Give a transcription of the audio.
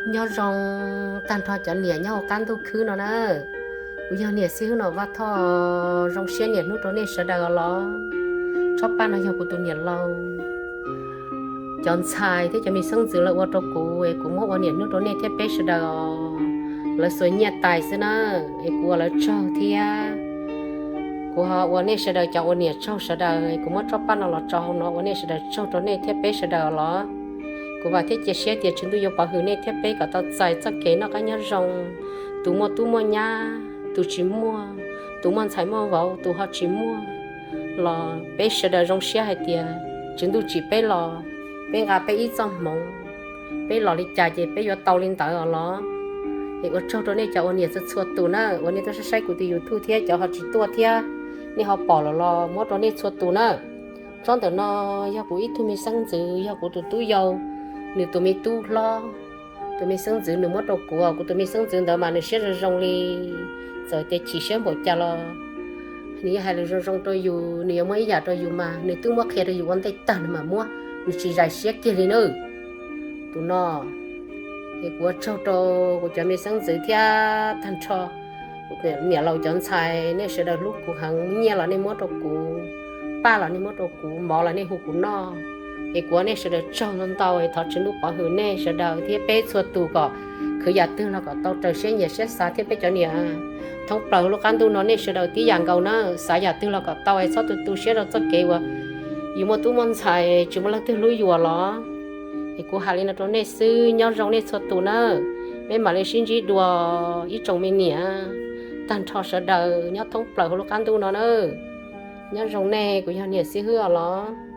Nyob zoo tag nrho cov niam nyob hauv qab ntuj khwb no na. Kuv yog niam xib hwb Nom Vaj Thoj, zoo siab niam hnub rau nej sawv daws os los. Tsob paj no yog kuv tus niam laus cov ntxhais thiab cov me xeeb ntxwv lawv ua rau kuv es kuv muab ua niam hnub rau nej thiab peb sawv daws os. Lawv xuas nyiaj tais xwb na, es kuv ua lawv tsaug thiab. Kuv ho ua nej sawv daws cov ua niam tsaug sawv daws, kuv muab tsob paj no los tso hauv no ua nej sawv daws tsaug rau nej thiab peb sawv daws os los. Kuv vam thiab cia siab tias Tswv Ntuj yuav pov hwm nej thiab peb kom tau txais txoj kev noj qab nyob zoo. Tus muaj tub muaj nyab, tus tsis muaj, tus muaj ntxhais muaj vauv, tus ho tsis muaj los peb sawv daws zoo siab hais tias Tswv Ntuj tsim peb los, peb nqa peb ib txoj hmoov, peb los li cas ces peb yuav tau li ntawd os los. Es ua tsaug rau nej cov ua niam txhua txhua tus na, uas nej tuaj saib saib kuv tus YouTube thiab cov ho tsis tuaj thiab, nej ho pom lawm los muab rau nej txhua tus na. Tsob ntawm no yog kuv ib tug me xeeb ntxwv, yog kuv tus tub yau, nws tus me tub hlob, tus me xeeb ntxwv nws muab rau kuv. Kuv tus me xeeb ntxwv ntawd mas nws siab zoo zoo li, txawm tias chim siab npaum cas los nws yuav hais lus zoo zoo rau yus, nws yuav muab ib yam rau yus mas nws twb muab qhia rau yus ua ntej tag nws mam muab, nws tsis zais siab kiag li na. Tus no es kuv ua tsaug rau kuv cov me xeeb ntxwv thiab tag nrho kuv niam laus cov ntxhais, nej sawv daws hlub kuv heev, nyiaj los nej muab rau kuv, paj los nej muab rau kuv, mov los nej hu kuv noj. Es kuv ua nej sawv daws tsaug ntau ntau, es thov Tswv Ntuj pov hwm nej sawv daws thiab peb txhua tus kom khwv yam twg los kom tau raws siab nyiam siab xav thiab peb cov niam thoob plaws hauv lub qab ntuj no nej sawv daws tib yam nkaus na, xav yam twg los kom tau es txhob tu tu siab rau txoj kev uas yus muaj tub muaj ntxhais tsis muaj leej twg hlub yus los. Es kuv hais li no rau nej xwb, nyob zoo nej txhua tus na, peb mam li sib ntsib dua ib tsoom me niam tag nrho sawv daws nyob thoob plaws hauv lub qab ntuj no na. Nyob zoo nej, kuv yog niam xib hwb os los.